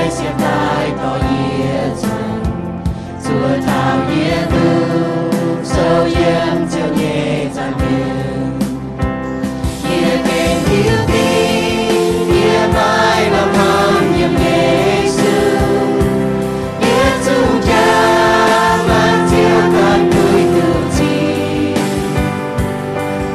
Siepv-taaih dorh yie zuqc, zuov taux yie duqv sou yiem Ziouv nyei zaangc Tin-Hungh. Yie gengh hiuv duqv yie maaih lorz hmuangx yiem Yesu. Yie zungv jangx laangz Ziouv ganh puix duqv zic.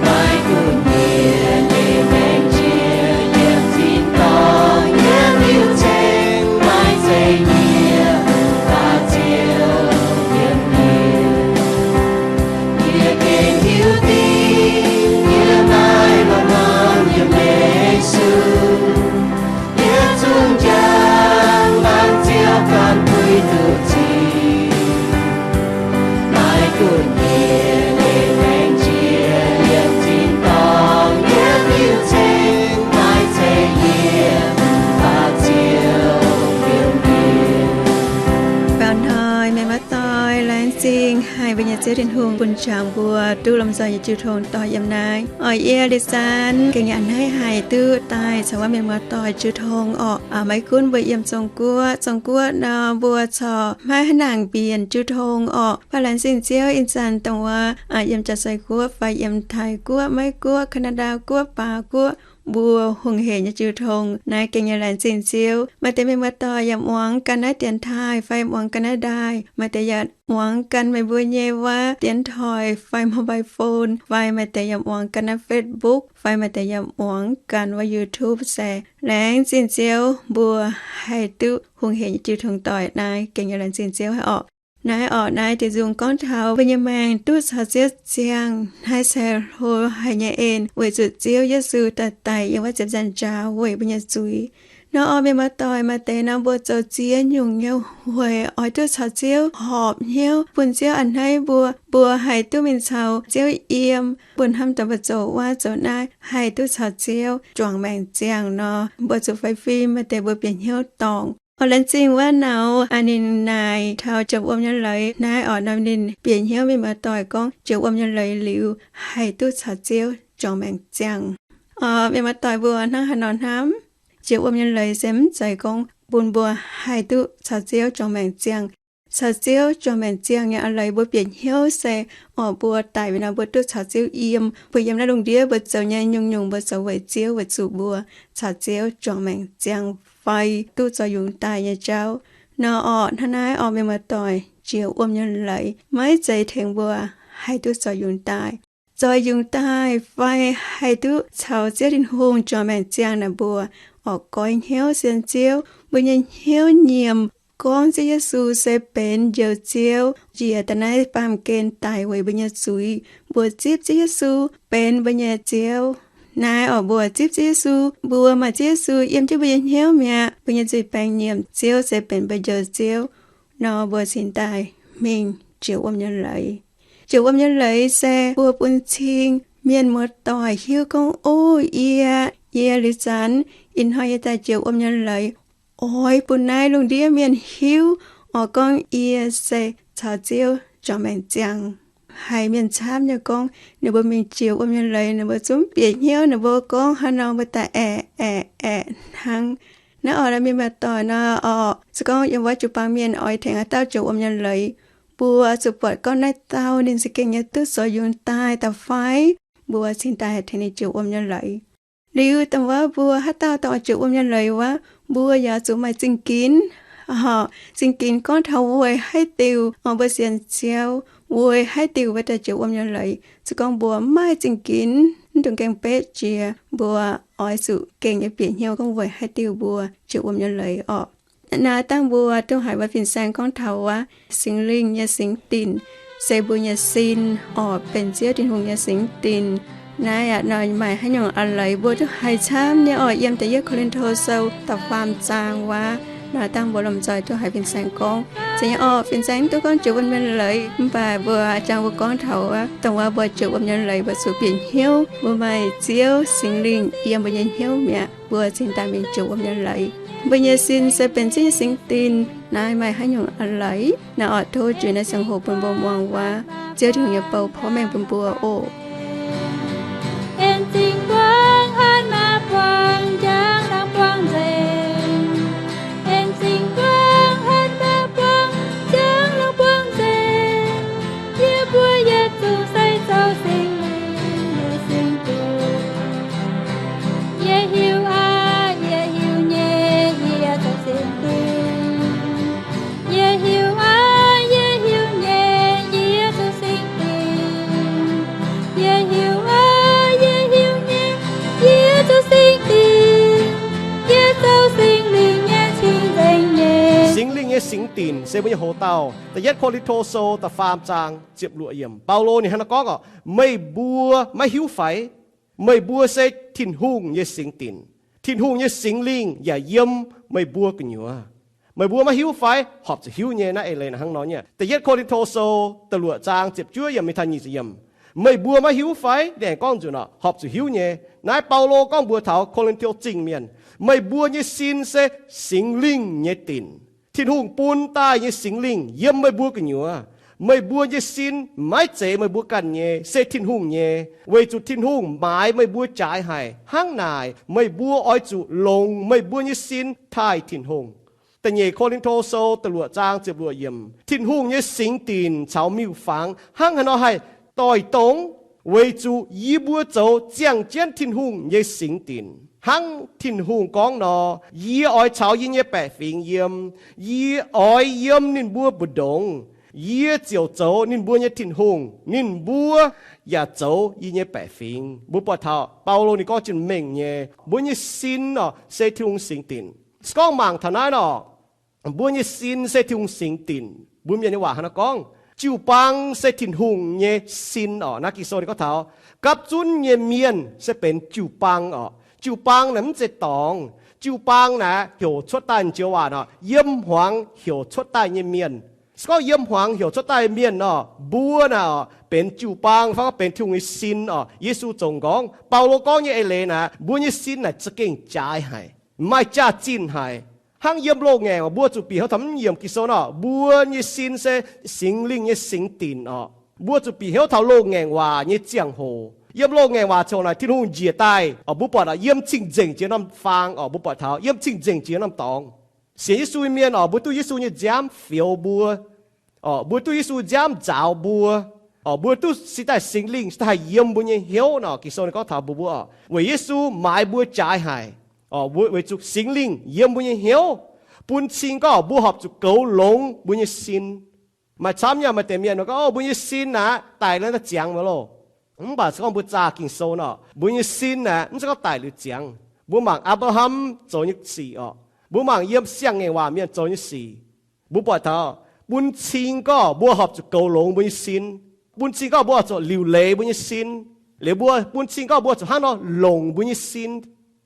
Maiv gunv yie nyei maengc jiex yiem tin-dorngh, yiem liuz ceng maiv zeiz yie, mv baac Ziouv yiem yie. Yie gengh hiuv duqv yie maaih lorz hmuangx yiem Yesu. Yie zungv jangx laangz Ziouv ganh puix duqv zic. Maiv gunv yie nyei maengc jiex yiem tin-dorngh, yiem liuz ceng maiv zeiz yie, mv baac Ziouv yiem yie. Baaux hnoi mienh muoz-doic, laengz zingh haic mbuo nyei Ziouv Tin-Hungh bun jangx mbuo duqv lomh nzoih nyei jiu tong doic yiem naaiv. Oix yie Liz-Zan gengh yaac hneiv haic duqv daaih caux wuov mienh muoz-doic jiu tong orqc. Maiv gunv mbuo yiem Zong-Guoqv, Zong-Guoqv nor mbuo corc maiv haaix nangc mbienc jiu tong orqc. Mv baac laengz zingh Ziouv, ih zanc dongh wuov yiem Jaav-Sai Guoqv fai yiem Taiv Guoqv, Meiv Guoqv, Kaa^naa^ndaa Guoqv, Baav Guoqv, mbuo hungh heic nyei jiu tong naaiv gengh nyei laengz zingh Ziouv. Maaih deix mienh muoz-doic yaac muangx ganh naaiv dienx taaih fai muangx ganh naaiv ndaaih. Maaih deix yaac muangx ganh meih mbuo nyei wuov dienx taaih fai mobile phone, fai maaih deix yaac muangx ganh naaiv Facebook, fai maaih deix yaac muangx ganh wuov YouTube se. Laengz zingh Ziouv, mbuo haih duqv hungh heic nyei jiu tong doic naaiv gengh nyei laengz zingh Ziouv haic orqc. Naaiv orqc, naaiv diuh nzung gorngv taux mbuo nyei maengc duqv caux Ziouv ziangh. Naaiv se hlo haic nyei en weic zuqc Ziouv Yesu daaih daic yiem wuov ziepc nzaangc njaaux weic mbuo nyei zuiz. Nor orqc, mienh muoz-doic, maaih deix nor mbuo zoux ziex nyungc nyei weic oix duqv caux Ziouv horpc hnyouv, bun Ziouv a'hneiv mbuo, mbuo haih duqv mingh caux Ziouv yiem, bun hnamv daaih mbuo zoux wuov zoux naaiv haih duqv caux Ziouv juangc maengc ziangh nor, mbuo zuqc fai fim, maaih deix mbuo bieqc hnyouv dorngc. Orqc, laengz zingh wuov nauz, ninh naaic taux jiex wuom nyei leiz naaiv orqc, nor ninh bieqc hnyouv mienh muoz-doic gorngv jiex wuom nyei leiz liuz haih duqv caux Ziouv juangc maengc ziangh. Orqc, mienh muoz-doic, mbuo hnangv haaix nor hnamv? Jiex wuom nyei leiz se mv zeiz gorngv bun mbuo haih duqv caux Ziouv juangc maengc ziangh. Caux Ziouv juangc maengc ziangh nyei a'leiz mbuo bieqc hnyouv se orqc, mbuo daic weic nor mbuo duqv caux Ziouv yiem. Mbuo yiem naaiv lungh ndiev mbuo zoux nyei nyungc-nyungc mbuo zoux weic Ziouv, weic zuqc mbuo caux Ziouv juangc maengc ziangh fai duqv zoux yungz daaih nyei jauv. Nor orqc, hnangv naaiv orqc, mienh muoz-doic, jiex wuom nyei leiz maiv zeiz tengx mbuo haih duqv zoux yungz daaih. Zoux yungz daaih fai haih duqv caux Ziouv Tin-Hungh juangc maengc ziangh naaic, mbuo orqc goiv hnyouv sienx Ziouv, mbuo nyei hnyouv nyiemc gorngv Ziouv Yesu se benx Njoux Ziouv, njiec daaih naaiv baamh gen daic weic mbuo nyei zuiz. Mbuo zipv Ziouv Yesu benx mbuo nyei Ziouv. Naaiv orqc, mbuo zipv Ziouv Yesu, mbuo maaih Ziouv Yesu yiem jienv mbuo nyei hnyouv mi'aqv, mbuo nyei zuiz-baengx nyiemc Ziouv se benx mbuo Njoux Ziouv, nor mbuo cingx daaih mingh jiex wuom nyei leiz. Jiex wuom nyei leiz se mbuo bun cing mienh muoz-doic hiuv gorngv, o, yie, yie Liz Zanx ih hnoi yie daaih jiex wuom nyei leiz, oix bun naaiv lungh ndiev mienh hiuv orqc, gorngv yie se caux Ziouv juangc maengc ziangh. Haiz mienh camv nyei gorngv ninh mbuo mingh jiex wuom nyei leiz, ninh mbuo zungv bieqc hnyouv, ninh mbuo gorngv haaix nor mbuo daaih aeqv, aeqv, aeqv hnangv. Naaiv orqc, mienh muoz-doic nor orqc, se gorngv yiem wuov jiu-baang mienh oix tengx haaix dauh jiex wuom nyei leiz, mbuo zuqc buatc gorngv naaiv dauh ninh za'gengh nyei duqv zoux yungz daaih da'fai, mbuo cingx daaih tengx ninh jiex wuom nyei leiz. Liuz dongh wuov mbuo haaix dauh dongh oix jiex wuom nyei leiz wuov, mbuo yaac zuqc maaih zingh ginx. Zingh ginx gorngv taux weic haaix diuc mbuo sienx Ziouv, weic haaix diuc mbuo daaih jiex wuom nyei leiz. Se gorngv mbuo mv maaih zingh ginx, mv dungx gaengh betv jiex, mbuo oix zuqc gengh nyei bieqc hnyouv gorngv weic haaix diuc mbuo jiex wuom nyei leiz orqc. Naaiv dangh mbuo duqv haiz wuov fin-saeng gorngv taux wuov Singx Lingh nyei singx dinc, se mbuo nyei sin orqc benx Ziouv Tin-Hungh nyei singx dinc. Naaiv aqv, nor maaih haaix nyungc a'leiz mbuo duqv haiz camv nyei orqc, yiem da'yietv Ko^lin^to Sou da'faam zaang wuov. Naaiv dangh mbuo lomh nzoih duqv haiz fin-saeng gorngv. Zeiz nyei orqc, fin-saeng mv duqv gorngv jiex wuom nyei leiz, mv baac mbuo jangx mbuo gorngv taux wuov, dongh wuov mbuo jiex wuom nyei leiz mbuo zuqc bieqc hnyouv mbuo maaih Ziouv Singx Lingh yiem mbuo nyei hnyouv mi'aqv, mbuo cingx daaih mingh jiex wuom nyei leiz. Mbuo nyei sin se benx Ziouv nyei singx dinc. Naaiv maaih haaix nyungc a'leiz? Naaiv orqc, tov juix naaiv ziangh hoc bun mbuo muangx wuov Ziouv Tin-Hungh nyei bou porv mengh bun mbuo oc. En zingh buangv hatc maah, buangv njang, dangh buangv nzengc. En zingh Singx dinc se mbuo nyei hoc-dauh. Da'yietv Ko^lin^to Sou da'faam zaang ziepc luoqc yiemc, Baulo ninh hnangv naaiv gorngv orqc, meih mbuo maiv hiuv fai? Meih mbuo se Tin-Hungh nyei singx dinc. Tin-Hungh nyei Singx Lingh yaac yiem meih mbuo gu'nyuoz. Meih mbuo maiv hiuv fai? Horpc zuqc hiuv nyei. Naaiv eix leiz naaic hnangv nor nyei. Da'yietv Ko^lin^to Sou da'luoqc zaang ziepc juov yiemc mingh taux nyic ziepc yiemc, meih mbuo maiv hiuv fai? Ninh aengx gorngv nzunc orqc, horpc zuqc hiuv nyei. Naaiv Baulo gorngv mbuox taux Ko^lin^to Zingh mienh, meih mbuo nyei sin se Singx Lingh nyei dinc. Tin-Hungh bun daaih nyei Singx Lingh yiem meih mbuo gu'nyuoz. Meih mbuo nyei sin maiv zeiz meih mbuo ganh nyei, se Tin-Hungh nyei, weic zuqc Tin-Hungh maaiz meih mbuo jaaix haic. Hnangv naaic, meih mbuo oix zuqc longc meih mbuo nyei sin taaih Tin-Hungh. Da'nyeic Ko^lin^to Sou da'luoqc zaang ziepc luoqc yiemc, Tin-Hungh nyei singx dinc caux miuc-fangx hnangv haaix nor haih doix-dongz? Weic zuqc yie mbuo zoux ziangh jienv Tin-Hungh nyei singx dinc. Hnangv Tin-Hungh gorngv nor, yie oix caux yie nyei baeqc fingx yiem, yie oix yiem ninh mbuo mbu'ndongx. Yie ziouc zoux ninh mbuo nyei Tin-Hungh, ninh mbuo yaac zoux yie nyei baeqc fingx. Mbuo buatc taux Baulo ninh gorngv jienv mengh nyei, mbuo nyei sin orqc se Tin-Hungh singx dinc. Se gorngv mangc taux naaiv nor, mbuo nyei sin se Tin-Hungh singx dinc. Mbuo Mienh nyei waac hnangv naaiv gorngv, jiu-baang se Tin-Hungh nyei sin orqc. Naaiv Ging-Sou ninh gorngv taux gapv zunv nyei mienh se benx jiu-baang orqc. Jiu-baang naaic mv zeiz dorngx. Jiu-baang naaic heuc cuotv daaih, joux waac orqc, yiem hmuangx heuc cuotv daaih nyei mienh. Se gorngv yiem hmuangx heuc cuotv daaih mienh orqc, mbuo naaic orqc benx jiu-baang fai gorngv benx Tin-Hungh nyei sin orqc. Yesu zoux nqorngv, Baulo gorngv nyei eix leiz naaic, mbuo nyei sin naaic za'gengh jaaix haic, maaih jaax-zinh haic. Hnangv yiem loz-ngaengc orqc, mbuo zuqc bieqc hnyouv taux mv yiemc Ging-Sou orqc, mbuo nyei sin se Singx Lingh nyei singx dinc orqc. Mbuo zuqc bieqc hnyouv taux loz-ngaengc waac nyei ziangh hoc. Yiem loz-ngaengc waac ziangh hoc naaic Tin-Hungh njiec daaih orqc, mbuo buatc orqc, yiem cing-nzengc jiex norm faang orqc, mbuo buatc taux yiem cing-nzengc jiex norm dorngx. Sienx Yesu nyei mienh orqc, mbuo duqv Yesu nyei nziaamv fioux mbuo orqc, mbuo duqv Yesu nziaamv nzaaux mbuo orqc, mbuo duqv cingx daaih Singx Lingh cingx daaih haih yiem mbuo nyei hnyouv nor, Ging-Sou ninh gorngv taux mbuo, mbuo orqc, weic Yesu maaiz mbuo jaaix haic orqc, weic zuqc Singx Lingh yiem mbuo nyei hnyouv, bun cing gorngv mbuo horpc zuqc goux longx mbuo nyei sin. Maaih camv nyei maaih deix mienh gorngv, mbuo nyei sin aqv, daic liuz naaiv ziangx mv loh. Mv baac se gorngv mbuo zaah Ging-Sou nor, mbuo nyei sin aqv, mv zeiz gorngv daic liuz ziangx. Mbuo mangc Apc^laa^ham zoux nyei sic orqc, mbuo mangc yiem siang-ngaengc waac mienh zoux nyei sic, mbuo buatc taux bun cing gorngv mbuo horpc zuqc goux longx mbuo nyei sin, bun cing gorngv mbuo horpc zuqc liuc leiz mbuo nyei sin, liuz mbuo bun cing gorngv mbuo zuqc hnangv nor longc mbuo nyei sin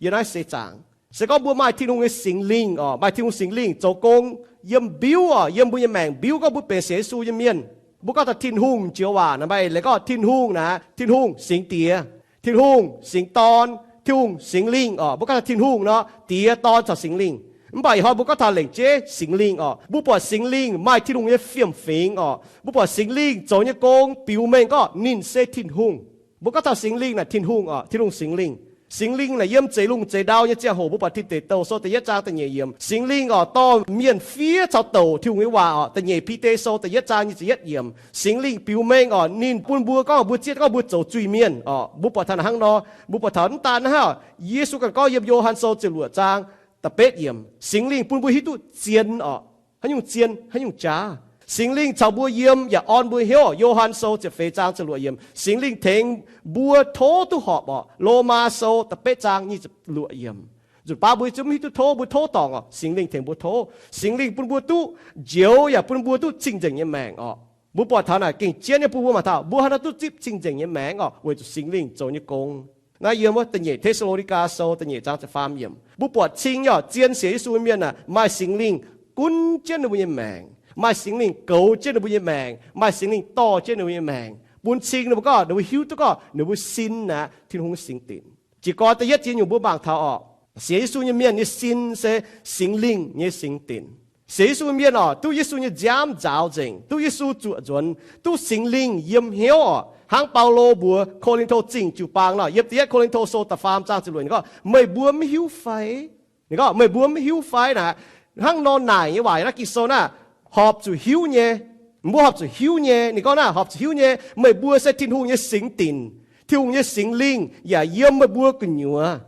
yiem naaiv seix zaangc. Se gorngv mbuo maaih Tin-Hungh nyei Singx Lingh orqc, maaih Tin-Hungh Singx Lingh zoux gong yiem mbiuv orqc, yiem mbuo nyei maengc mbiuv, gorngv mbuo benx sienx Yesu nyei mienh. Mbuo gorngv taux Tin-Hungh joux waac naaic maaih eix leiz gorngv Tin-Hungh naaic, Tin-Hungh Singx Diex, Tin-Hungh Singx Dorn, Tin-Hungh Singx Lingh orqc. Mbuo gorngv taux Tin-Hungh nor, Diex, Dorn caux Singx Lingh. Mv baac ih hnoi mbuo gorngv taux lengc jeiv Singx Lingh orqc, mbuo buatc Singx Lingh maaih Tin-Hungh nyei fiem-fingx orqc. Mbuo buatc Singx Lingh zoux nyei gong biux mengh gorngv ninh se Tin-Hungh. Mbuo gorngv taux Singx Lingh naaic Tin-Hungh orqc, Tin-Hungh Singx Lingh. Singx Lingh naaic yiem zeix lungh zeix ndau nyei ziangh hoc, mbuo buatc Tin Deic Douh Sou da'yietv zaang da'nyeic yiemc, Singx Lingh orqc dorh mienh fiev caux douc Tin-Hungh nyei waac orqc. Da'nyeic Bide Sou da'yietv zaang nyic ziepc yietv yiemc, Singx Lingh biux mengh orqc, ninh bun mbuo gorngv mbuo zieqv gorngv mbuo zoux zuiz-mienh orqc. Mbuo buatc taux naaic hnangv nor, mbuo buatc taux mv daan hnangv, Yesu ganh gorngv yiem Yo^han Sou ziepc luoqc zaang da'betv yiemc, Singx Lingh bun mbuo hiuv duqv zien orqc. Haaix nyungc zien, haaix nyungc jaax? Singx Lingh caux mbuo yiem yaac orn mbuo hnyouv. Yo^han Sou ziepc feix zaang ziepc luoqc yiemc, Singx Lingh tengx mbuo tov duqv horpc orqc. Lomaa Sou da'betv zaang nyic ziepc luoqc yiemc. Nzunc baav mbuo zungv mv hiuv duqv tov, mbuo tov dorngc orqc, Singx Lingh tengx mbuo tov. Singx Lingh bun mbuo duqv njoux yaac bun mbuo duqv cing-nzengc nyei maengc orqc. Mbuo buatc taux naaic gengh jienv nyei, bun mbuo mangc taux mbuo haaix nor duqv zipv cing-nzengc nyei maengc orqc, weic zuqc Singx Lingh zoux nyei gong. Naaiv yiem wuov da'nyeic Te^saa^lo^ni^gaa Sou da'nyeic zaang ziepc faam yiemc, mbuo buatc cing nyei orqc, zien sienx Yesu mienh aah, maaih Singx Lingh gunv jienv ninh mbuo nyei maengc, maaih Singx Lingh goux jienv ninh mbuo nyei maengc, maaih Singx Lingh dorh jienv ninh mbuo nyei maengc, bun cing ninh mbuo gorngv ninh mbuo hiuv duqv gorngv ninh mbuo sin aqv, Tin-Hungh nyei singx dinc. Jiez gorn da'yietv ziex nyungc mbuo mangc taux orqc, sienx Yesu nyei mienh nyei sin se Singx Lingh nyei singx dinc. Sienx Yesu mienh orqc, duqv Yesu nyei nziaamv nzaaux nzengc, duqv Yesu zuoqc nzuonx, duqv Singx Lingh yiem hnyouv orqc. Hnangv Baulo mbuox Ko^lin^to Zingh jiu-baang nor, yiem da'yietv Ko^lin^to Sou da'faam zaang ziepc luoqc ninh gorngv, meih mbuo mv hiuv fai? Ninh gorngv, meih mbuo mv hiuv fai naaic? Hnangv nor naaic nyei waac yiem naaiv Ging-Sou naaic, horpc zuqc hiuv nyei. Mbuo horpc zuqc hiuv nyei. Ninh gorngv naaic horpc zuqc hiuv nyei, meih mbuo se Tin-Hungh nyei singx dinc. Tin-Hungh nyei Singx Lingh yaac yiem meih mbuo gu'nyuoz.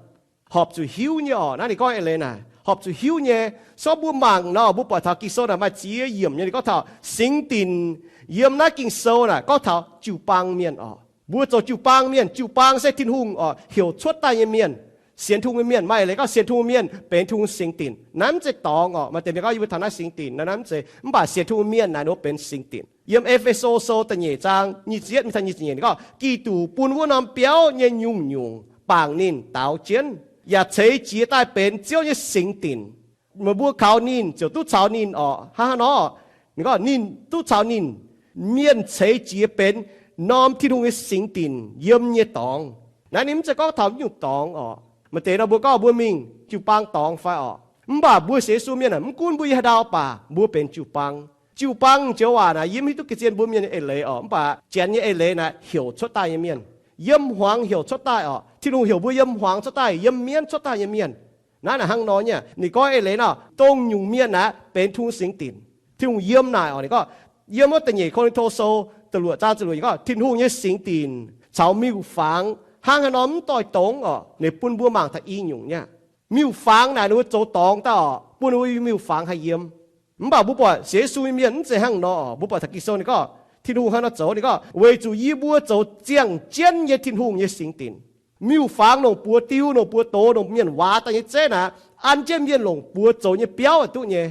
Horpc zuqc hiuv nyei orqc. Naaiv ninh gorngv eix leiz naaic horpc zuqc hiuv nyei. Se gorngv mbuo mangc nor, mbuo buatc taux Ging-Sou naaic maaih ziex yiemc nyei, ninh gorngv taux singx dinc. Yiem naaiv Ging-Sou naaic gorngv taux jiu-baang mienh orqc. Mbuo zoux jiu-baang mienh, jiu-baang se Tin-Hungh orqc heuc cuotv daaih nyei mienh. Sienx Tin-Hungh nyei mienh, maaih leiz gorngv sienx Tin-Hungh mienh benx Tin-Hungh singx dinc. Naaiv mv zeiz dorngx orqc. Maaih deix mienh gorngv yie mbuo taux naaiv singx dinc, naaiv mv zeiz. Mv baac sienx Tin-Hungh mienh naaic ninh mbuo benx singx dinc. Yiem E^fe^so Sou da'nyeic zaang nyic ziepc yietv mingh taux nyic ziepc nyeic ninh gorngv, Giduc bun wuov norm biauv nyei nyungc-nyungc bangc ninh daaux jienv, yaac ceix jiez daaih benx Ziouv nyei singx dinc. Meih mbuo kaux ninh ziouc duqv caux ninh orqc. Hnangv haaix nor? Ninh gorngv ninh duqv caux ninh, mienh ceix jiez benx norm Tin-Hungh nyei singx dinc yiem nyei dorngx. Naaiv ninh mv zeiz gorngv taux nyungc dorngx orqc. Maaih deix nor mbuo gorngv mbuo mingh jiu-baang dorngx fai orqc. Mv baac mbuo sienx Yesu mienh aah, mv gunv mbuo yiem haaix ndau baac mbuo benx jiu-baang. Jiu-baang joux waac naaic yie mv hiuv duqv ga'zien mbuo mienh nyei eix leiz orqc. Mv baac Janx nyei eix leiz naaic heuc cuotv daaih nyei mienh, yiem hmuangx heuc cuotv daaih orqc. Tin-Hungh heuc mbuo yiem hmuangx cuotv daaih, yiem mienv cuotv daaih nyei mienh. Naaiv naaic hnangv nor nyei. Ninh gorngv eix leiz nor, dongh nyungc mienh aeqv, benx Tin-Hungh singx dinc. Tin-Hungh yiem naaic orqc. Ninh gorngv, yiem wuov da'nyeic Ko^lin^to Sou da'luoqc zaang ziepc luoqc, ninh gorngv Tin-Hungh nyei singx dinc caux miuc-fangx hnangv haaix nor mv doix dongz orqc, ninh bun mbuo mangc taux i nyungc nyei aqv. Miuc-fangx naaic ninh mbuo zoux dorngx daaih orqc, bun mbuo miuc-fangx haih yiem. Mv baac mbuo buatc sienx Yesu nyei mienh mv zeiz hnangv nor orqc. Mbuo buatc taux Ging-Sou ninh gorngv Tin-Hungh hnangv haaix nor zoux. Ninh gorngv, Weic zuqc yie mbuo zoux ziangh jienv nyei Tin-Hungh nyei singx dinc. Miuc-fangx longc buoz diu, longc buoz doz, longc mienh waac daaih nyei zeiv naaic, an jienv mienh longc buoz zoux nyei biauv duqv nyei.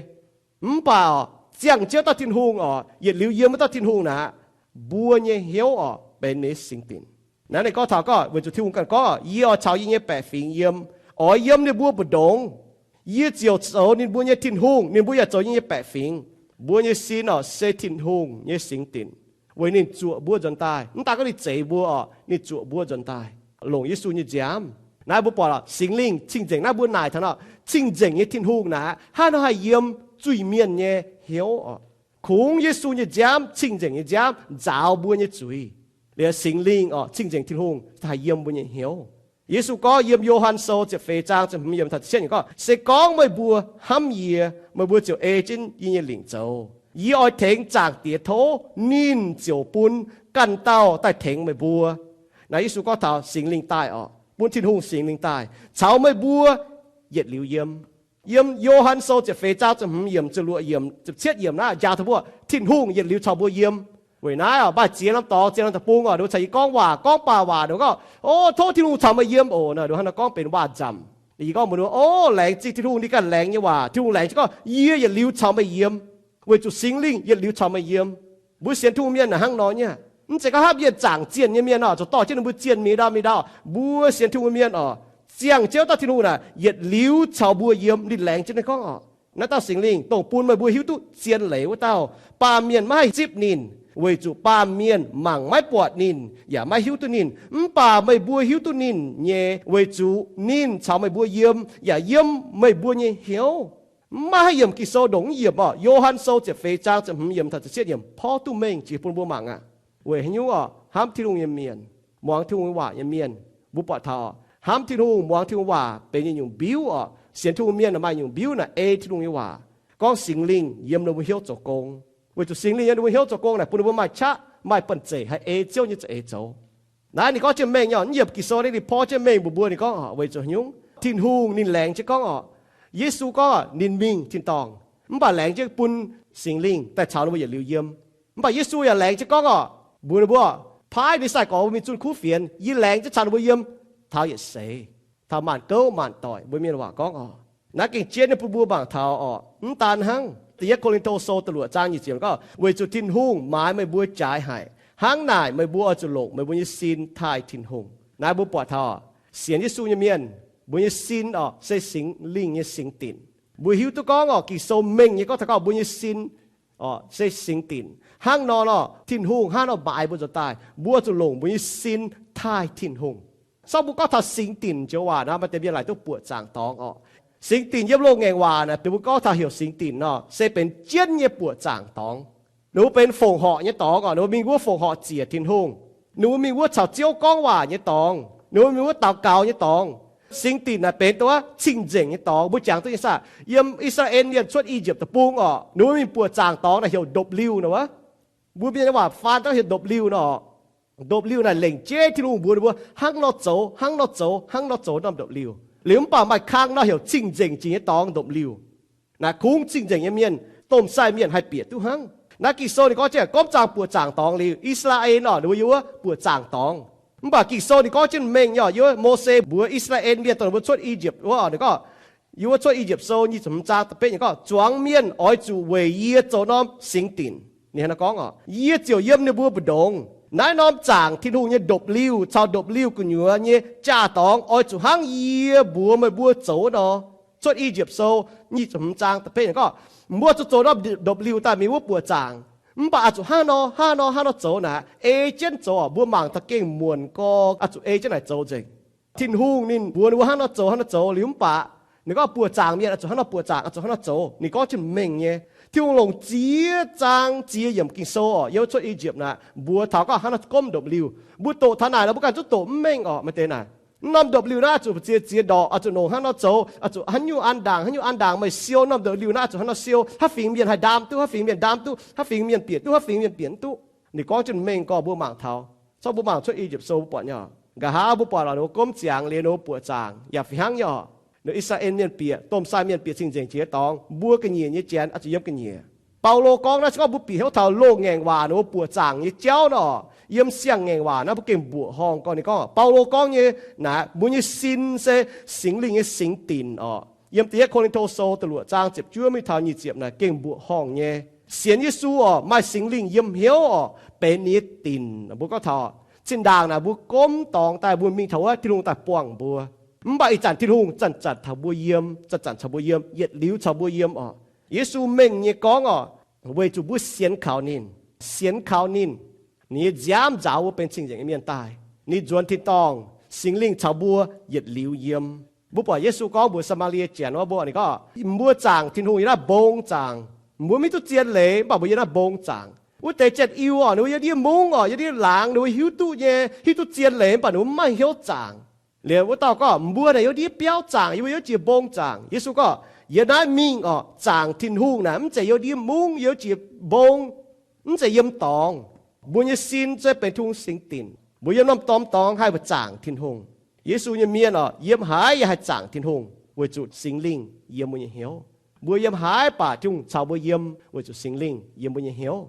Mv baac ziangh jienv dauh Tin-Hungh orqc, yietc liuz yiem wuov dauh Tin-Hungh naaic, mbuo nyei hnyouv orqc benx ninh singx dinc. Naaiv ninh gorngv taux gorngv, weic zuqc Tin-Hungh ganh gorngv, Yie oix caux yie nyei baeqc fingx yiem, oix yiem ninh mbuo mbu'ndongx. Yie ziouc zoux ninh mbuo nyei Tin-Hungh, ninh mbuo yaac zoux yie nyei baeqc fingx. Mbuo nyei sin orqc se Tin-Hungh nyei singx dinc, weic ninh zuoqc mbuo nzuonx daaih. Mv daaih gorngv ninh zeix mbuo orqc, ninh zuoqc mbuo nzuonx daaih, longc Yesu nyei nziaamv. Naaiv mbuo buatc lorqc, Singx Lingh cing-nzengc naaiv mbuo naaic taux nor, cing-nzengc nyei Tin-Hungh naaic hnangv haaix nor haih yiem zuiz-mienh nyei hnyouv orqc. Kungx Yesu nyei nziaamv, cing-nzengc nyei nziaamv nzaaux mbuo nyei zuiz. Liuz Singx Lingh orqc, cing-nzengc Tin-Hungh haih yiem mbuo nyei hnyouv. Yesu gorngv yiem Yo^han Sou ziepc feix zaang ziepc hmz yiemc taux ziepc cietv yiemc gorngv, Se gorngv meih mbuo hnamv yie, meih mbuo ziouc ei jienv yie nyei lingc zoux. Yie oix tengx Zaangc Diex tov, ninh ziouc bun ganh dauh daaih tengx meih mbuo. Naaiv Yesu gorngv taux Singx Lingh daaih orqc, bun Tin-Hungh Singx Lingh daaih caux meih mbuo yietc liuz yiem. Yiem Yo^han Sou ziepc feix zaang ziepc hmz yiemc, ziepc luoqc yiemc, ziepc cietv yiemc naaiv njaaux taux mbuo Tin-Hungh yietc liuz caux mbuo yiem. Weic naaiv maaih ziex norm dorngx, ziex norm deic-bung orqc, ninh mbuo caux yie gorngv waac, gorngv baac waac, ninh mbuo gorngv, O, tov Tin-Hungh caux meih yiem oc. Naaiv ninh mbuo hnangv nor gorngv benx waac-nzamc. Yie gorngv mbuox ninh mbuo, O, laengz zingh Tin-Hungh, ninh ganh laengz nyei waac. Tin-Hungh laengz jienv gorngv, Yie yietc liuz caux meih yiem, weic zuqc Singx Lingh yietc liuz caux meih yiem. Mbuo sienx Tin-Hungh mienh naaic hnangv nor nyei. Mv zeiz gorngv hnangv mienh zaangc zienh nyei mienh orqc, zuqc dorh jienv ninh mbuo zienh mingh ndau mingh ndau. Mbuo sienx Tin-Hungh mienh orqc, ziangh jienv dauh Tin-Hungh naaic yietc liuz caux mbuo yiem, ninh laengz jienv ninh gorngv orqc. Naaiv dauh Singx Lingh dongh bun meih mbuo hiuv duqv zien leiz wuov dauh. Baamh mienh maiv haih zipv ninh, weic zuqc baamh mienh mangc maiv buatc ninh, yaac maiv hiuv duqv ninh. Mv baac meih mbuo hiuv duqv ninh nyei, weic zuqc ninh caux meih mbuo yiem, yaac yiem meih mbuo nyei hnyouv. Maiv haih yiemc Ging-Sou ndongc mv yiemc orqc. Yo^han Sou ziepc feix zaang ziepc hmz yiemc taux ziepc cietv yiemc porv duqv mengh jiex bun mbuo mangc aqv. Weic haaix nyungc orqc? Hnamv Tin-Hungh nyei mienh, muangx Tin-Hungh nyei waac nyei mienh, mbuo buatc taux hnamv Tin-Hungh, muangx Tin-Hungh waac benx nyei nyungc mbiuv orqc. Sienx Tin-Hungh mienh maaih nyungc mbiuv naaic ei Tin-Hungh nyei waac. Gorngv Singx Lingh yiem ninh mbuo hnyouv zoux gong. Weic zuqc Singx Lingh yiem ninh mbuo hnyouv zoux gong naaic bun ninh mbuo maaih qaqv, maaih banh zeic haih ei Ziouv nyei za'eix zoux. Naaiv ninh gorngv jienv mengh nyei, mv yiemc Ging-Sou naaiv ninh porv jienv mengh mbuox mbuo, ninh gorngv orqc, weic zuqc haaix nyungc? Tin-Hungh ninh laengz jienv gorngv orqc, Yesu gorngv ninh mingh tin-dorngh, mv baac laengz jienv bun Singx Lingh daaih caux ninh mbuo yietc liuz yiem. Mv baac Yesu yaac laengz jienv gorngv orqc, mbuox ninh mbuo, Paaiv ninh sai-gorx mbuo mingh zunh kuv fienx, yie laengz jienv caux ninh mbuo yiem taux yietc seix, taux maanc gouv maanc doic, mbuo mienh waac gorngv orqc. Naaiv gengh jienv nyei bun mbuo mangc taux orqc. Mv daan hnangv, Da'yietv Ko^lin^to Sou da'luoqc zaang nyic ziepc gorngv, Weic zuqc Tin-Hungh maaiz meih mbuo jaaix haic. Hnangv naaic meih mbuo oix zuqc longc meih mbuo nyei sin taaih Tin-Hungh. Naaiv mbuo buatc taux sienx Yesu nyei mienh, mbuo nyei sin orqc se Singx Lingh nyei singx dinc. Mbuo hiuv duqv gorngv orqc, Ging-Sou mengh nyei gorngv taux gorngv mbuo nyei sin orqc se singx dinc. Hnangv nor nor Tin-Hungh hnangv nor maaiz mbuo nzuonx daaih, mbuo zuqc longc mbuo nyei sin taaih Tin-Hungh. Sorng mbuo gorngv taux singx dinc joux waac naaic, maaih deix mienh laaic duqv buoqc zaangc dorngx orqc. Singx dinc yiem loz-ngaengc waac naaic, bieqc mbuo gorngv taux heuc singx dinc nor, se benx jienv nyei buoqc zaangc dorngx. Ninh mbuo benx fongc horc nyei dorngx orqc. Ninh mbuo mingh wuov fongc horc ziec Tin-Hungh. Ninh mbuo mingh wuov caux Ziouv gorngv waac nyei dorngx. Ninh mbuo mingh wuov daux gaux nyei dorngx. Singx dinc naaic benx dongh wuov cing-nzengc nyei dorngx. Mbuo jangx duqv nyei saah? Yiem I^saa^laa^en mienh cuotv I^yipv Deic-Bung orqc, ninh mbuo mingh buoqc zaangc dorngx naaic heuc ndopv-liuh nor wuov. Mbuo mienh nyei waac faan daaih heuc ndopv-liuh nor. Ndopv-liuh naaic lengc jeiv Tin-Hungh mbuox ninh mbuo hnangv nor zoux, hnangv nor zoux, hnangv nor zoux norm ndopv-liuh. Liuz mv baac maaih kang nor heuc cing-nzengc jiex nyei dorngx ndopv-liuh. Naaic kungx cing-nzengc nyei mienh, domh sai mienh haih bieqc duqv hnangv. Naaiv Ging-Sou ninh gorngv jienv gorngv zaangc buoqc zaangc dorngx liuz, I^saa^laa^en orqc, ninh mbuo yiem wuov buoqc zaangc dorngx. Mv baac Ging-Sou ninh gorngv jienv mengh nyei, yiem Mose mbuox I^saa^laa^en Mienh dongh ninh mbuo cuotv I^yipv wuov, ninh gorngv, yiem wuov Cuotv I^yipv Sou nyic ziepc hmz zaang da'betv nyei gorngv, Zuangx mienh oix zuqc weic yie zoux norm singx dinc. Ninh hnangv naaiv gorngv oc, yie ziouc yiem ninh mbuo mbu'ndongx. Naaiv norm zaangc Tin-Hungh nyei ndopv-liuh caux ndopv-liuh gu'nyuoz nyei jaa-dorngx oix zuqc hnangv yie mbuox meih mbuo zoux nor. Cuotv I^yipv Sou nyic ziepc hmz zaang da'betv gorngv, mbuo zuqc zoux norm ndopv-liuh daaih mingh wuov buoqc zaangc. Mv baac oix zuqc hnangv nor, hnangv nor, hnangv nor zoux naaic. Ei jienv zoux, mbuo mangc taux gengh muonc gorx, oix zuqc ei jienv naaic zoux nzengc. Tin-Hungh ninh mbuox ninh mbuo hnangv nor zoux, hnangv nor zoux liuz mv baac ninh gorngv buoqc zaangc mienh oix zuqc hnangv nor, buoqc zaangc oix zuqc hnangv nor zoux. Ninh gorngv jienv mengh nyei. Tin-Hungh longc ziex zaang ziex yiemc Ging-Sou oc, yiem Cuotv I^yipv naaic mbuox taux gorngv hnangv nor gomv ndopv-liuh. Mbuo doqc taux naaic nor mbuo ganh zungv doqc mv mengh oc. Maaih deix naaic, norm ndopv-liuh naaiv oix zuqc ziex ziex ndorqc, oix zuqc longc hnangv nor zoux, oix zuqc haaix nyungc an ndaangc, haaix nyungc an ndaangc, meih siou norm ndopv-liuh naaiv oix zuqc hnangv nor siou, haaix fingx mienh haih ndaam duqv, haaix fingx mienh ndaam duqv, haaix fingx mienh bieqc duqv, haaix fingx mienh bieqc mv duqv. Ninh gorngv jienv mengh gorx mbuo mangc taux. Corc mbuo mangc Cuotv I^yipv Sou mbuo buatc nyei. Nqa'haav mbuo buatc lorqc ninh mbuo gomv ziangx liuz ninh mbuo buoqc zaangc yaac fih hnangv nyei oc. Ninh Israel mienh bieqc domh sai mienh bieqc cing-nzengc jiex dorngx, mbuo ga'nyiec nyei janx oix zuqc yiem ga'nyiec. Baulo gorngv naaiv se gorngv mbuo bieqc hnyouv taux loz-ngaengc waac ninh mbuo buoqc zaangc nyei jauv nor, yiem siang-ngaengc waac naaiv mbuo gengh mbuoqc horngh gorngv. Ninh gorngv, Baulo gorngv nyei naaic, mbuo nyei sin se Singx Lingh nyei singx dinc oc. Yiem Da'yietv Ko^lin^to Sou da'luoqc zaang ziepc juov mingh taux nyic ziepc naaic gengh mbuoqc horngh nyei. Sienx Yesu oc, maaih Singx Lingh yiem hnyouv oc, benx ninh nyei dinc. Mbuo gorngv taux zinh ndaangc naaic mbuo gomv dorngx daaih mbuo mingh taux wuov Tin-Hungh daaih buangh mbuo. Mv baac ih zanc Tin-Hungh zanc-zanc caux mbuo yiem, zanc-zanc caux mbuo yiem, yietc liuz caux mbuo yiem oc. Yesu mengh nyei gorngv oc, weic zuqc mbuo sienx kaux ninh, sienx kaux ninh, ninh nyei nziaamv nzaaux mbuo benx cing-nzengc nyei mienh daaih. Ninh nzuonx tin-dorngh, Singx Lingh caux mbuo yietc liuz yiem. Mbuo buatc Yesu gorngv mbuox Saa^maa^lie Janx wuov mbuo, ninh gorngv, mbuo zaangc Tin-Hungh yiem naaiv mbong zaangc. Mbuo maiv hiuv duqv zien leiz, mv baac mbuo yiem naaiv mbong zaangc. Wuov deix janx-iu oc, ninh mbuo yiem ndiev mungv oc, yiem ndiev laangz, ninh mbuo hiuv duqv nyei, hiuv duqv zien leiz, mv baac ninh mbuo mv maaih hnyouv zaangc. Liuz wuov dauh gorngv, mbuo naaic yiem ndiev biauv zaangc, yie mbuo yiem jiex mbong zaangc. Yesu gorngv, yiem naaiv mingh oc, zaangc Tin-Hungh naaic mv zeiz yiem ndiev mungv, yiem jiex mbong, mv zeiz yiem dorngx. Mbuo nyei sin se benx Tin-Hungh singx dinc. Mbuo yiem norm dorngx haih mbuo zaangc Tin-Hungh. Yesu nyei mienh oc, yiem haaix yaac haih zaangc Tin-Hungh, weic zuqc Singx Lingh yiem mbuo nyei hnyouv. Mbuo yiem haaix baac Tin-Hungh caux mbuo yiem, weic zuqc Singx Lingh yiem mbuo nyei hnyouv.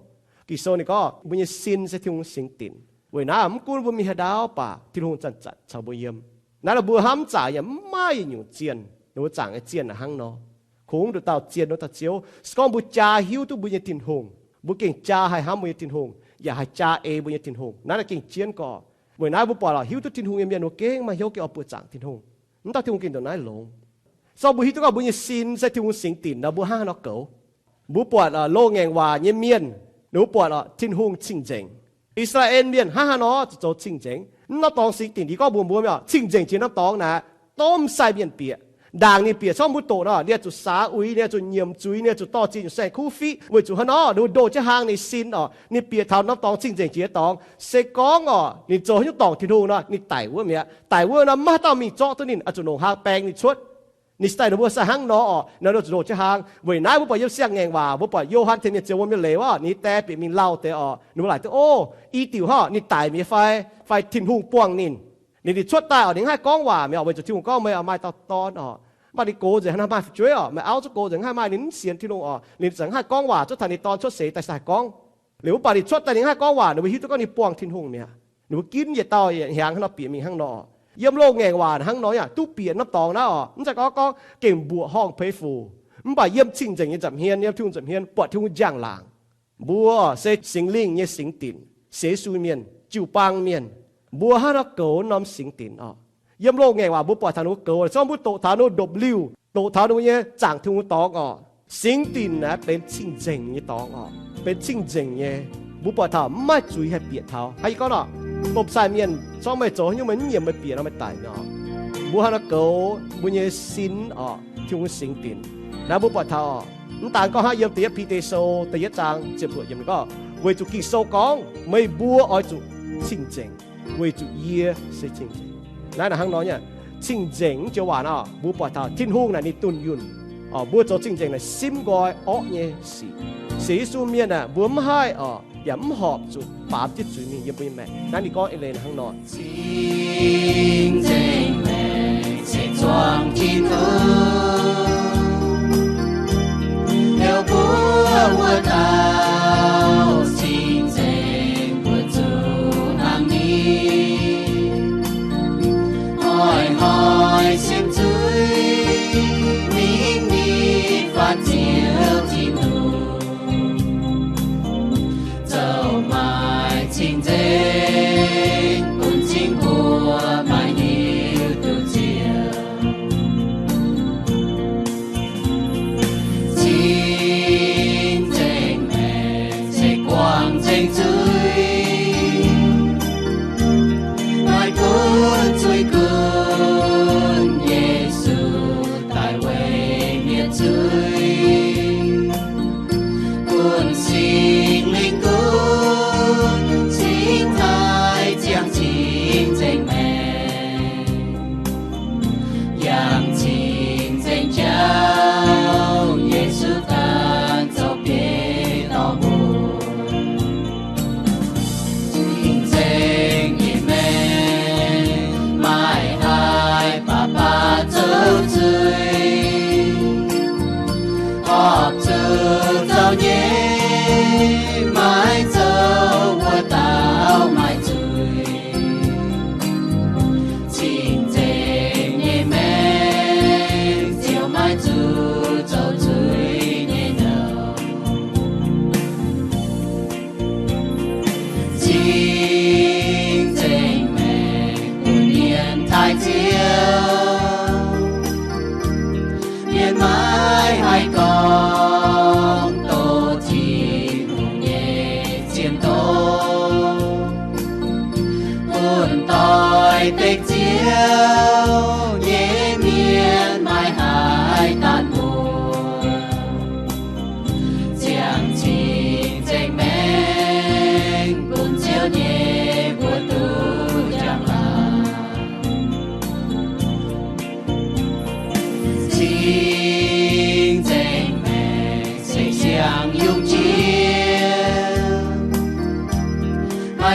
Ging-Sou ninh gorngv mbuo nyei sin se Tin-Hungh singx dinc. Weic naaiv mv gunv mbuo mingh haaix ndau baac Tin-Hungh zanc-zanc caux mbuo yiem. Naaiv mbuo hnamv zaangc yaac mv maaih yietc nyungc zienh, ninh mbuo zaangc nyei zienh hnangv nor. Kungx nduqc dauh zienh wuov dauh Ziouv. Se gorngv mbuo jaa hiuv duqv mbuo nyei Tin-Hungh, mbuo gengh jaa haih hnamv mbuo nyei Tin-Hungh, yaac haih jaa ei mbuo nyei Tin-Hungh. Naaiv naaiv gengh jienv gorx. Weic naaiv mbuo buatc lorqc, hiuv duqv Tin-Hungh nyei mienh mbuo gengh maaih hnyouv gengh oix buoqc zaangc Tin-Hungh. Mv dauh Tin-Hungh gengh ndongc naaiv longx. Se gorngv mbuo hiuv duqv gorngv mbuo nyei sin se Tin-Hungh singx dinc nor, mbuo hnangv haaix nor goux? Mbuo buatc loz-ngaengc waac nyei mienh, ninh mbuo buatc Tin-Hungh cing-nzengc. I^saa^laa^en Mienh hnangv haaix nor zuqc zoux cing-nzengc? Mv norm dorngx singx dinc, yie gorngv mbuox mbuo, mienh oc, cing-nzengc jiex norm dorngx naaic, domh sai mienh bieqc. Ndaangc ninh bieqc, se gorngv mbuo doqc nor, ninh oix zuqc saax uix, ninh oix zuqc nyiemc zuiz, ninh oix zuqc dorh ziex nyungc saeng-kuv fiqv. Weic zuqc hnangv nor, ninh mbuo ndoh jienv hlang ninh sin oc. Ninh bieqc taux norm dorngx cing-nzengc jiex dorngx. Se gorngv oc, ninh zoux haaix nyungc dorngc Tin-Hungh nor, ninh daic wuov mi'aqv. Daic wuov nor, maiv maaih dauh mingh zorqv duqv ninh, oix zuqc longc hlang baeng ninh cuotv. Ninh se daaih ninh mbuo sai hnangv nor oc, nor zuqc ndoh jienv hlang. Weic naaiv mbuo buatc yiem siang-ngaengc waac, mbuo buatc Yo^han Tengx Mienh ziouc wuom nyei leiz wuov, ninh nyei die bieqc mingh lauh deix oc, ninh mbuo laaic duqv, o, i diuc hnangv, ninh daic mi'aqv fai, fai Tin-Hungh buangh ninh. Ninh, ninh cuotv daaih oc, ninh mv haih gorngv waac mi'aqv, weic zuqc Tin-Hungh gorngv meih oix maaih dauh dorn oc. Mv baac ninh gox nzengc hnangv, maaih fu'jueiv oc, maaih auv zungv gox nzengc, mv haih maaih, ninh mv sienx Tin-Hungh oc, ninh za'gengh mv haih gorngv waac, cuotv taux ninh dorn cuotv seix daaih se haih gorngv. Liuz mv baac ninh cuotv daaih ninh mv haih gorngv waac, ninh mbuo hiuv duqv gorngv ninh buangh Tin-Hungh mi'aqv. Ninh mbuo ginv yietc dauh yietc hnyangx hnangv nor bieqc mingh hnangv nor. Yiem loz-ngaengc waac hnangv nor yaac duqv bieqc norm dorngx naaiv oc, mv zeiz gorngv, gorngv gengh mbuoqc horngh peix fuc. Mv baac yiem cing-nzengc nyei nza'hmien, yiem Tin-Hungh nza'hmien, buatc Tin-Hungh njang-laangc. Mbuo se Singx Lingh nyei singx dinc, sienx Yesu mienh, jiu-baang mienh. Mbuo hnangv nor goux norm singx dinc oc. Yiem loz-ngaengc waac mbuo buatc taux ninh mbuo goux, se gorngv mbuo doqc taux ninh mbuo ndopv-liuh, doqc taux ninh mbuo nyei zaangc Tin-Hungh dorngx oc. Singx dinc naaiv benx cing-nzengc nyei dorngx oc, benx cing-nzengc nyei. Mbuo buatc taux mv maaih zuiz haih bieqc taux. Hnangv yie gorngv nor, domh sai mienh, se gorngv meih zoux haaix nyungc meih mv nyiemc meih bieqc nor meih daic nyei oc. Mbuo hnangv nor goux mbuo nyei sin oc, Tin-Hungh singx dinc. Naaiv mbuo buatc taux oc, mv daan gorngv hnangv yiem Da'yietv Bide Sou da'yietv zaang ziepc luoqc yiemc ninh gorngv, weic zuqc Ging-Sou gorngv, meih mbuo oix zuqc cing-nzengc, weic zuqc yie se cing-nzengc. Naaiv naaic hnangv nor nyei, cing-nzengc mv joux waac nor, mbuo buatc taux Tin-Hungh naaic ninh dunh yunh. Mbuo zoux cing-nzengc naaic simv nqoi orqv nyei sic. Sienx Yesu mienh aah, mbuo mv haih oc, yaac mv horpc zuqc baamz jienv zuiz mingh yiem mbuo nyei maengc. Naaiv ninh gorngv eix leiz hnangv nor, cing-nzengc maengc se zuangx Tin-Hungh, heuc mbuo wuov dauh cing-nzengc mbuo zuqc hnangv ninh.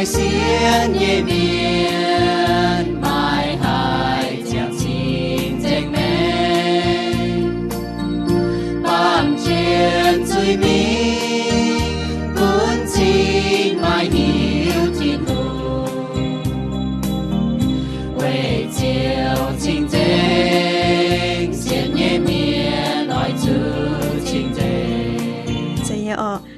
Sienx nyei mienh maaih haic ziangh cing-nzengc maengc, baamh jien zuiz-mingh gunv cing maaih hiuv Tin-Hungh, weic ziouc cing-nzengc sienx nyei mienh oix zuqc cing-nzengc.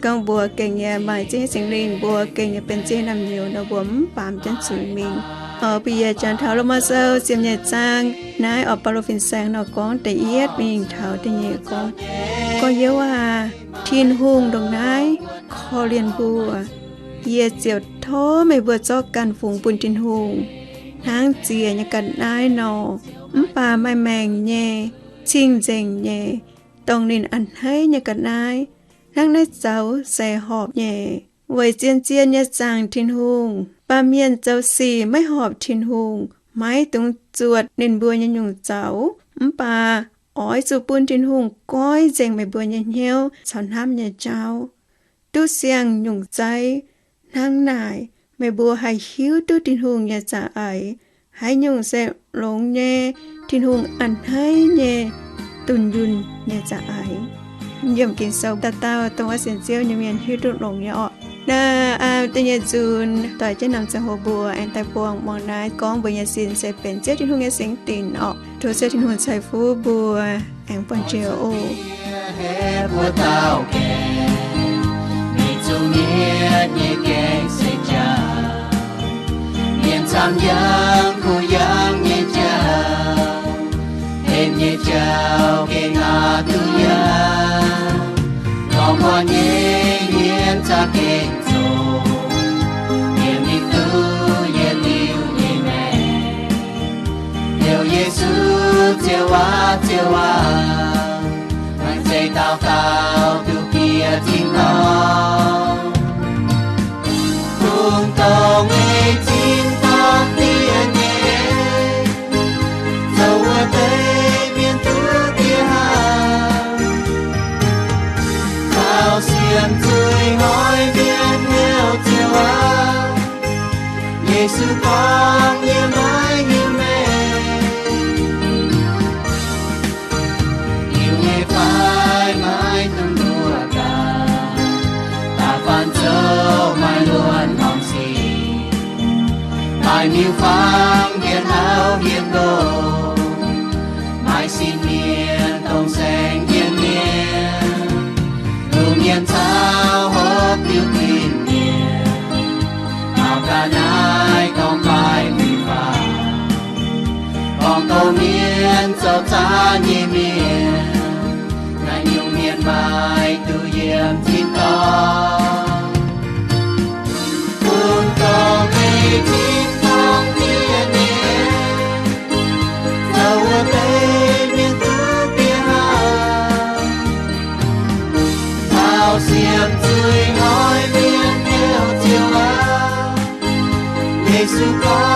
Gorngv mbuo gengh nyei maaih ziex nyei Singx Lingh, mbuo gengh nyei benx ziex naamh nyouz nor, mbuo mv baamz jienv zuiz-mingh. Oc, bun yie jangx taux Lomaa Sou ziepc nyeic zaang naaiv oc, Baulo fin-saeng nor gorngv da'yietv mingh taux da'nyeic gorngv, Gorx youz aac, Tin-Hungh ndongc naaiv korv-lienh mbuo. Yie ziouc tov meih mbuo zorqv ganh fungx bun Tin-Hungh hnangv ziex nyei ga'naaiv nor, mv baac maaih maengc nyei, cing-nzengc nyei, dongh ninh a'hneiv nyei ga'naaiv. Hnangv naaiv zaux se horpc nyei, weic zien-zien nyei zaangc Tin-Hungh. Baamh mienh zoux sic maiv horpc Tin-Hungh, maiv dungx zuotc ninh mbuo nyei nyungc zaux. Mv baac oix zuqc bun Tin-Hungh goiv nzengc meih mbuo nyei hnyouv caux hnamv nyei jauv, duqv siang-nyungc zeiv. Hnangv naaic meih mbuo haih hiuv duqv Tin-Hungh nyei za'eix, haaix nyungc se longx nyei, Tin-Hungh a'hneiv nyei, dunh yunh nyei za'eix. Yiem Ging-Sou dauh dauh dongh wuov sienx Ziouv nyei mienh hiuv duqv longx nyei orqc. Naaiv da'nyeic nzunc doic jienv namx ziangh hoc mbuo aengx daaih buangh muangx naaiv gorngv mbuo nyei sin se benx Ziouv Tin-Hungh nyei singx dinc orqc. Tov Ziouv Tin-Hungh ceix fuqv mbuo aengx buangh jiex oc. Mbuo dauh gaengh, mingh zuqc mietc nyei gaengh se jauv, mienh camv yangh kuh yangh nyei jauv, hemx nyei jauv gengh aqc duqv yangh, gorngv muonc nyei mienh za'gengh zoqc, yiem mingh duqv yietc liuz nyei maengc. Heuc Yesu, Ziouv aac, Ziouv aac, maaih zeiz daux gaux duqv bieqc tin-dorngh. Kungx dongh meih tin-dorngh diev nyei, zoux wuov deix mienh duqv diev hnangv. Taux sienx zuiz-ngoiv mienh heuc Ziouv aac, Yesu gorngv, yie maiv hiuv meih. Hiuv nyei fai maiv dungx mbuoqc gaax, da'faanh zoux maaih luonx horngc sic, maaih miuc-fangx mbienx auv mbienx ndoh, maaih sin mienh dongh saeng-yienh mienh, lungh mienh caux hopv diuh tin-mienh, taux ga'naaiv dorng fai miuc-fangx, gorngv doz mienh zoux zaanv nyei mienh, naaiv nyungc mienh maaih duqv yiem tin-dorngh. Bun dongh meih tin-dorngh diev nyei, zoux wuov deix mienh duqv diev hnangv. Taux sienx zuiz-ngoiv mienh heuc Ziouv aac, Yesu gorngv,